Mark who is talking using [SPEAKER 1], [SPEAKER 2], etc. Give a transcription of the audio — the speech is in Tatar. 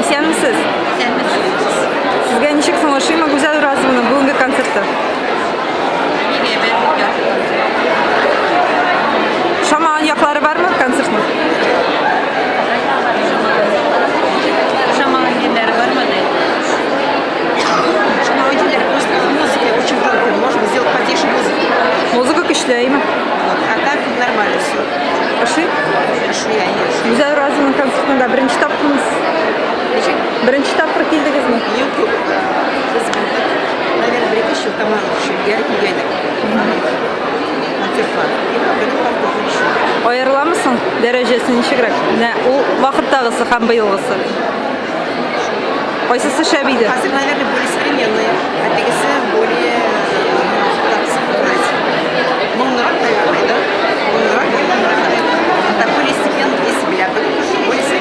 [SPEAKER 1] Исәнмесез.
[SPEAKER 2] Исәнмесез.
[SPEAKER 1] Сезгә ничек соң ошыймы Гүзәл Уразованың бүгенге концерты?
[SPEAKER 2] Бик әйбәт, бик яхшы концерт.
[SPEAKER 1] Ошамаган яклары бармы концертның?
[SPEAKER 2] Ошамаган җирләре бармы ди?
[SPEAKER 3] Ошамаган җирләре просто музыка очень громкая. Можно сделать потише музыку.
[SPEAKER 1] Музыка көчле, әйме?
[SPEAKER 3] Вот. А так нормально все.
[SPEAKER 1] Ошый?
[SPEAKER 3] Ошый, конечно.
[SPEAKER 1] Гүзәл Уразованың концертында беренче тапкырмыз.
[SPEAKER 3] Ничек?
[SPEAKER 1] Беренче тапкыр килдегезме?
[SPEAKER 3] Юк, юк. Без булдык. Наверное, бер ике ел тамам элгәре килгән идек. Концертлар. И бүген повторно еще.
[SPEAKER 1] Аерыламы соң дәрәҗәсе ничегрәк? Менә ул вакыттагысы һәм быелгысы. Кайсысы шәп иде?
[SPEAKER 3] Хәзер, наверное, более современные, а тегесе более, так сказать, моңлырак, наверное, да? Моңлырак, более моңлырак, наверное. Так более степенно, если белә, более современные.